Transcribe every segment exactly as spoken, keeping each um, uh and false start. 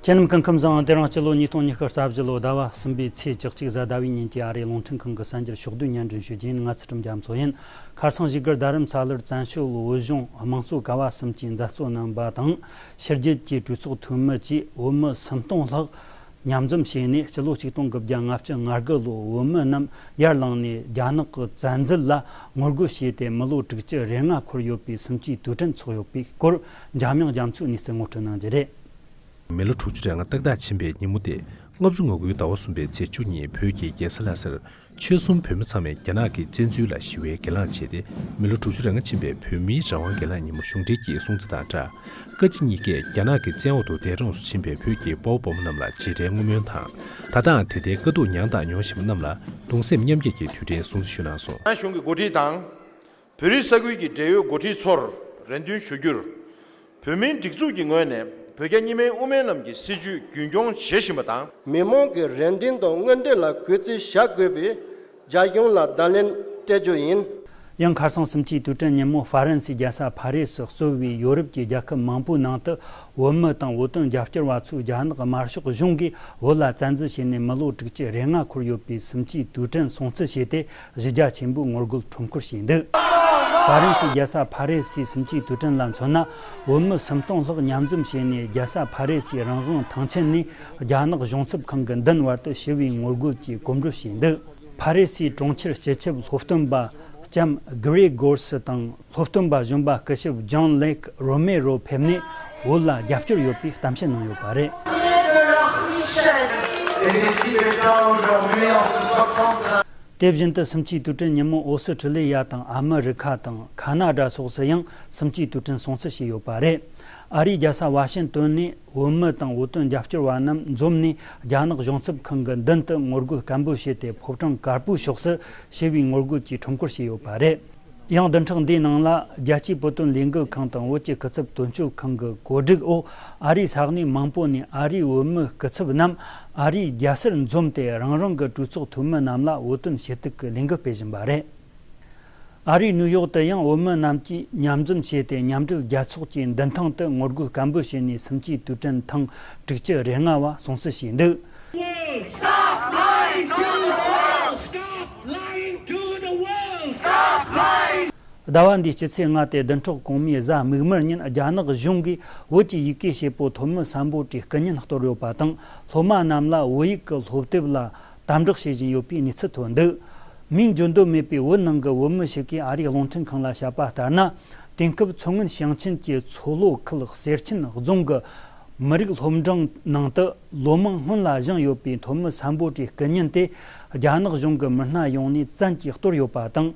ཁྱེད་རྣམས་སྐུ་ཁམས་བཟང་། དེ་རིང་སྤྱི་ལོ་ཉིས་སྟོང་ཉི་ཤུ་རྩ་བཞི་ལོ་ཟླ་བ་གསུམ་པའི་ཚེས་བཅུ་གཅིག་གཟའ་ཟླ་བའི་ཉིན་གྱི་ཨ་རིའི་རླུང་འཕྲིན་ཁང་གི་གསར་འགྱུར་ཕྱོགས་བསྡུས་སྙན་སྒྲོན་ཞུ་རྒྱུ་ཡིན། ང་ཚུལ་ཁྲིམས་རྒྱ་མཚོ་ཡིན། ཁ་སང་བཞུགས་སྒར་རྡ་རམ་ས་ལར་བཙན་བྱོལ་བོད་གཞུང་དམངས་གཙོ་ཀ་བ་གསུམ་གྱི་མཛད་གཙོ་རྣམ་པ་དང་། ཕྱི་རྒྱལ་གྱི་གྲོས་ཚོགས་འཐུས་མི་བཅས་བོད་མི་སུམ་སྟོང་ལྷག་མཉམ་འཛོམས་བྱས་ནས། སྤྱི་ལོ་ཆིག་སྟོང་དགུ་བརྒྱ་ལྔ་བཅུ་ང་དགུ་ལོའི་བོད་མི་རྣམས་ཡར་ལངས་ནས་རྒྱ་ནག་གི་བཙན་འཛུལ་ལ་ངོ་རྒོལ་བྱས་ཏེ། མི་ལོ་དྲུག་ཅུ་རེ་ལྔ་འཁོར་ཡོད་པའི་གསུམ་བཅུའི་དུས་དྲན་འཚོགས་ཡོད་པའི་སྐོར། འཇམ་དབྱངས་རྒྱ་མཚོས་གནས་ཚུལ་ངོ་སྤྲོད་གནང་རྒྱུ་རེད། མི་ལོ་དྲུག་ཅུ་རེ་ལྔ་ཏག་ཏག་ཕྱིན་པའི་ཉིན་མོ་སྟེ། ལྔ་བཅུ་ང་དགུའི་ཟླ་བ་གསུམ་པའི་ཚེས་བཅུ་གཉིས། བོད་ཀྱི་རྒྱལ་ས་ལྷ་སར་ཆོལ་གསུམ་བོད་མི་ཚང་མས་རྒྱ་ནག་གི་བཙན་འཛུལ་ལ་ཞི་བའི་གྱེན་ལངས་བྱས་ཏེ། མི་ལོ་དྲུག་ཅུ་རེ་ལྔ་ཕྱིན་པའི་བོད་མིའི་རང་དབང་སྒེར་ལངས་ཉིན་མོ་གཞུང་འབྲེལ་གྱི་སྲུང་བརྩི་དང་སྦྲགས། བཀའ་སྤྱི་གཉིས་ཀས་རྒྱ་ནག་གི་བཙན་འོག་ཏུ་འདས་གྲོངས་སུ་ཕྱིན་པའི་བོད་ཀྱི་དཔའ་བོ་དཔའ་མོ་རྣམས་ལ་བརྗེད་བྲལ་བསྔོ་སྨོན་དང་། ད་ལྟའང་དེ་ལྟའི་དཀའ་སྡུག་མྱངས་དང་མྱོང་བཞིན་པ་རྣམས་ལ་གདུང་སེམས་མཉམ་སྐྱེད་ཀྱི་དུས་དྲན་སྲུང་བརྩི་ཞུས་གནང་སོང་། རྒྱ་ནག་གཞུང་གི་འགོ་ཁྲིད་དང་། བོད་རིགས་ས་ཁུལ་གྱི་འབྲེལ་ཡོད་འགོ་ཁྲིད་ཚོར་རེ་འདུན་ཞུ་རྒྱུར། བོད་མིའི་སྒྲིག་འཛུགས་ཀྱི་ངོས་ནས་བོད་རྒྱ་གཉིས་སྨན་དབུ་མའི་ལམ་གྱི་སྲིད་བྱུས་རྒྱུན་འཁྱོངས་བྱེད་བཞིན་པ་དང་། མི་མང་གི་རེ་འདུན་དང་མངོན་འདོད་ལ་གུས་བརྩི་བྱ་དགོས་པའི་རྒྱ་གཞུང་ལ་བརྡ་ལན་སྤྲད་རྒྱུ་ཡིན། ཡང་ཁ་སང་གསུམ་བཅུའི་དུས་དྲན་ཉིན་མོ་ཧྥ་རན་སིའི་རྒྱལ་ས་ཕ་རི་སི་གཙོས་པའི་ཡོ་རོབ་ཀྱི་རྒྱལ་ཁབ་མང་པོའི་ནང་དུ། བོད་མི་དང་བོད་དོན་རྒྱབ་སྐྱོར་བ་ཚོས་རྒྱ་ནག་དམར་ཤོག་གཞུང་གིས་བོད་ལ་བཙན་འཛུལ་བྱས་ནས་མི་ལོ་དྲུག་ཅུ་རེ་ལྔ་འཁོར་ཡོད་པའི་གསུམ་བཅུའི་དུས་དྲན་སྲུང་བརྩི་བྱས་ཏེ། གཞི་རྒྱ་ཆེན་པོས་ངོ་རྒོལ་ཁྲོམ་སྐོར་བྱས་འདུག་ཧྥ་རན་སིའི་རྒྱལ་ས་ཕ་རི་སིའི་གསུམ་བཅུའི་དུས་དྲན་ལ་མཚོན་ན། བོད་མི་སུམ་སྟོང་ལྷག་མཉམ་འཛོམས་བྱས་ནས། རྒྱལ་ས་ཕ་རི་སིའི་རང་དབང་ཐང་ཆེན་ནས་རྒྱ་ནག་གཞུང་ཚབ་ཁང་གི་མདུན་བར་དུ་ཞི་བའི་ངོ་རྒོལ་གྱིས་གོམ་བགྲོད་བྱས་འདུག་ཕ་རི་སིའི་གྲོང་ཁྱེར་སྤྱི་ཁྱབ་སློབ་སྟོན་པ་ལྕམ་གྷི་རི་གོར་སི་དང་། སློབ་སྟོན་པ་གཞོན་པ་སྐུ་ཞབས་ཇོན་ལེག་རོ་མེ་རོ་ཕེབས་ནས། བོད་ལ་རྒྱབ་སྐྱོར་ཡོད་པའི་གཏམ་བཤད་གནང་ཡོད་པ་རེད། དེ་བཞིན་དུ་གསུམ་བཅུའི་དུས་དྲན་ཉིན་མོ་ཨོ་སི་ཁྲི་ལི་ཡ་དང་ཨ་མི་རི་ཁ་དང་ཁ་ན་ཌ་སོགས་སུ་ཡང་གསུམ་བཅུའི་དུས་དྲན་སྲུང་བརྩི་བྱས་ཡོད་པ་རེད། ཨ་རིའི་རྒྱལ་ས་ཝ་ཤིང་ཏོན་ནས་བོད་མི་དང་བོད་དོན་རྒྱབ་སྐྱོར་བ་རྣམས་འཛོམས་ནས། རྒྱ་ནག་གཞུང་ཚབ་ཁང་གི་མདུན་དུ་ངོ་རྒོལ་སྐད་འབོད་བྱས་ཏེ། ཕོ་བྲང་དཀར་པོའི་ཕྱོགས་སུ་ཞི་བའི་ངོ་རྒོལ་གྱིས་ཁྲོམ་སྐོར་བྱས་ཡོད་པ་རེད། ཡང་བདུན་ཕྲག་འདིའི་ནང་ལ། རྒྱལ་སྤྱིའི་བོད་དོན་ལས་འགུལ་ཁང་དང་བོད་ཀྱི་སྐུ་ཚབ་དོན་གཅོད་ཁང་གི་གོ་སྒྲིག་འོག་ཨ་རིའི་ས་གནས་མང་པོ་ནས་ཨ་རིའི་བོད་མི་སྐུ་ཚབ་རྣམས་ཨ་རིའི་རྒྱལ་སར་འཛོམས་ཏེ། རང་རང་གི་གྲོས་ཚོགས་འཐུས་མི་རྣམས་ལ་བོད་དོན་ཞུ་གཏུག་གི་ལས་འགུལ་སྤེལ་བཞིན་པ་རེད། ཨ་རིའི་ནིའུ་ཡོག་ཏུ་ཡང་བོད་མི་རྣམས་ཀྱིས་མཉམ་འཛོམས་བྱས་ཏེ། མཉམ་འབྲེལ་རྒྱལ་ཚོགས་ཀྱི་མདུན་ཐང་དུ་ངོ་རྒོལ་སྐད་འབོད་བྱས་ནས། གསུམ་བཅུའི་དུས་དྲན་ཐེངས་དྲུག་ཅུ་རེ་ལྔ་བ་སྲུང་བརྩི་བྱས་འདུག Stop lying to the world! Stop lying to the world! Stop lying! ཟླ་བ་འདིའི་སྤྱི་ཚེས་ལྔ་སྟེ་བདུན་ཕྲག་གོང་མའི་གཟའ་མིག་དམར་ཉིན། རྒྱ་ནག་གཞུང་གིས་བོད་ཀྱི་ཡི་གེ་ཤེས་པོ་ཐོན་མི་སམ་བྷོ་ཊའི་སྐུ་བརྙན་གཏོར་ཡོད་པ་དང་། སློབ་མ་རྣམས་ལ་བོད་ཡིག་གི་སློབ་དེབ་ལ་དམ་དྲག་བྱེད་བཞིན་ཡོད་པའི་གནས་ཚུལ་ཐོན་འདུག་མིང་བརྗོད་འདོད་མེད་པའི་བོད་ནང་གི་བོད་མི་ཞིག་གིས་ཨ་རིའི་རླུང་འཕྲིན་ཁང་ལ་བཤད་པ་ལྟར་ན། དེང་སྐབས་མཚོ་སྔོན་ཞིང་ཆེན་གྱི་མཚོ་ལྷོ་ཁུལ་གསེར་ཆེན་རྫོང་གི་མི་རིགས་སློབ་འབྲིང་ནང་དུ་ལོ་མང་སྔོན་ལ་བཞེངས་ཡོད་པའི་ཐོན་མི་སམ་བྷོ་ཊའི་སྐུ་བརྙན་དེ། རྒྱ་ནག་གཞུང་གི་མི་སྣ་ཡོངས་ནས་བཙན་གྱིས་གཏོར་ཡོད་པ་དང་།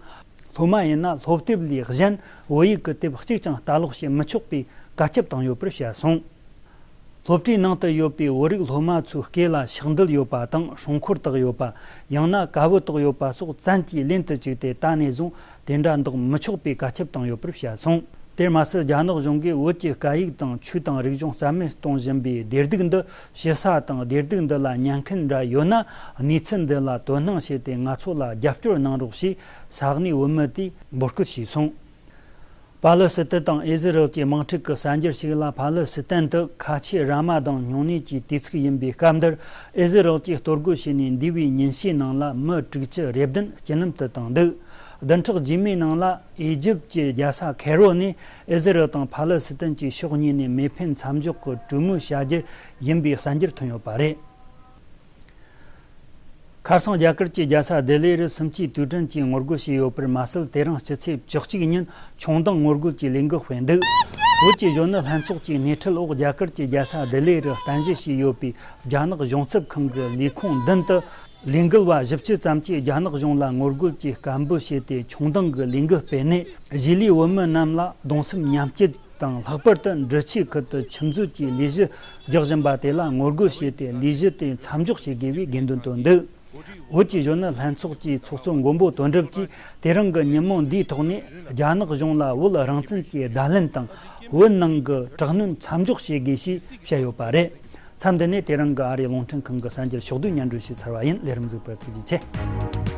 སློབ་མ་ཡིན་ན་སློབ་དེབ་ལས་གཞན་བོད་ཡིག་གི་དེབ་གཅིག་ཀྱང་ལྟ་ཀློག་བྱེད་མི་ཆོག་པའི་བཀའ་ཁྱབ་བཏང་ཡོད་པར་བཤད་སོང་། སློབ་གྲྭའི་ནང་དུ་ཡོད་པའི་བོད་རིགས་སློབ་མ་ཚོའི་སྐེ་ལ་ཕྱག་མདུད་ཡོད་པ་དང་། སྲུང་འཁོར་བཏགས་ཡོད་པ། ཡང་ན་དཀར་པོ་བཏགས་ཡོད་པ་སོགས་བཙན་གྱིས་ལེན་དུ་བཅུག་སྟེ། ད་ནས་བཟུང་དེ་འདྲ་འདོགས་མི་ཆོག་པའི་བཀའ་ཁྱབ་བཏང་ཡོད་པར་བཤད་སོང་། དེར་མ་ཟད། རྒྱ་ནག་གཞུང་གིས་བོད་ཀྱི་སྐད་ཡིག་དང་ཆོས་དང་རིག་གཞུང་རྩ་མེད་གཏོང་བཞིན་པའི་བདེ་སྡུག་འདི། ཞི་ས་དང་བདེ་སྡུག་འདི་ལ་ཉེན་ཁ་འདྲ་ཡོད་ན། གནས་ཚུལ་འདི་ལ་དོ་སྣང་བྱས་ཏེ། ང་ཚོ་ལ་རྒྱབ་སྐྱོར་གནང་རོགས་ཞེས་ས་གནས་བོད་མི་དེས་འབོད་སྐུལ་བྱས་སོང་། པ་ལི་སི་ཐན་དང་ཨི་ཟི་རལ་གྱི་དམག་འཁྲུག་གི་གསར་འགྱུར་ཞིག་ལ། པ་ལི་སི་ཐན་དུ་ཁ་ཆེའི་ར་མ་དན་སྨྱུང་གནས་ཀྱི་དུས་ཚིགས་ཡིན་པའི་སྐབས་འདིར། ཨི་ཟི་རལ་གྱིས་གཏོར་རྒོལ་བྱས་ནས་འདས་པའི་ཉིན་ཤས་ནང་ལ་མི་དྲུག་ཅུ་རེ་བདུན་རྐྱེན་ལམ་དུ་བཏང་འདུག་བདུན་ཕྲག་རྗེས་མའི་ནང་ལ། ཨི་ཇིབ་ཀྱི་རྒྱལ་ས་ཁེ་རོ་ནས་ཨི་ཟི་རལ་དང་པ་ལི་སི་ཐན་གྱི་ཕྱོགས་གཉིས་ནས་མེ་འཕེན་མཚམས་འཇོག་གི་གྲོས་མོལ་བྱ་རྒྱུ་ཡིན་པའི་གསར་འགྱུར་ཐོན་ཡོད་པ་རེད། ཁ་སང་རྒྱ་གར་གྱི་རྒྱལ་ས་ལྡི་ལི་རུ་གསུམ་བཅུའི་དུས་དྲན་གྱི་ངོ་རྒོལ་བྱས་ཡོད་པར་མ་ཟད། དེ་རིང་སྤྱི་ཚེས་བཅུ་གཅིག་ཉིན་ཆུང་མདང་ངོ་རྒོལ་གྱི་ལས་འགུལ་སྤེལ་འདུག་བོད་ཀྱི་གཞོན་ནུ་ལྷན་ཚོགས་ཀྱི་སྣེ་ཁྲིད་འོག་རྒྱ་གར་གྱི་རྒྱལ་ས་ལྡི་ལི་རུ་རྟེན་གཞི་བྱས་ཡོད་པའི་རྒྱ་ནག་གཞུང་ཚབ་ཁང་གི་ལས་ཁུངས་མདུན་དུ། ལས་འགུལ་བ་བཞི་བཅུ་ཙམ་གྱིས་རྒྱ་ནག་གཞུང་ལ་ངོ་རྒོལ་གྱི་སྐད་འབོད་བྱས་ཏེ། ཆུང་མདང་གི་ལས་འགུལ་སྤེལ་ནས། གཞིས་ལུས་བོད་མི་རྣམས་ལ་གདུང་སེམས་མཉམ་སྐྱེད་དང་། ལྷག་པར་དུ་འབྲི་ཆུའི་ཁུལ་དུ་ཆུ་མཛོད་ཀྱི་ལས་གཞི་རྒྱག་བཞིན་པ་དེ་ལ་ངོ་རྒོལ་བྱས་ཏེ། ལས་གཞི་དེ་མཚམས་འཇོག་བྱེད་དགོས་པའི་དགོས་འདུན་བཏོན་འདུག་བོད་ཀྱི་གཞོན་ནུ་ལྷན་ཚོགས་ཀྱི་ཚོགས་གཙོ་མགོན་པོ་དོན་གྲུབ་ཀྱིས་དེ་རིང་གི་ཉིན་མོ་འདིའི་ཐོག་ནས། རྒྱ་ནག་གཞུང་ལ་བོད་རང་བཙན་གྱི་བརྡ་ལན་དང་། བོད་ནང་གི་དྲག་གནོན་མཚམས་འཇོག་བྱེད་དགོས་ཞེས་བཤད་ཡོད་པ་རེད། མཚམས་འདི་ནས་དེ་རིང་གི་ཨ་རིའི་རླུང་འཕྲིན་ཁང་གི་གསར་འགྱུར་ཕྱོགས་བསྡུས་སྙན་སྒྲོན་ཞུས་ཚར་བ་ཡིན། ལས་རིམ་གཟིགས་པར་ཐུགས་རྗེ་ཆེ།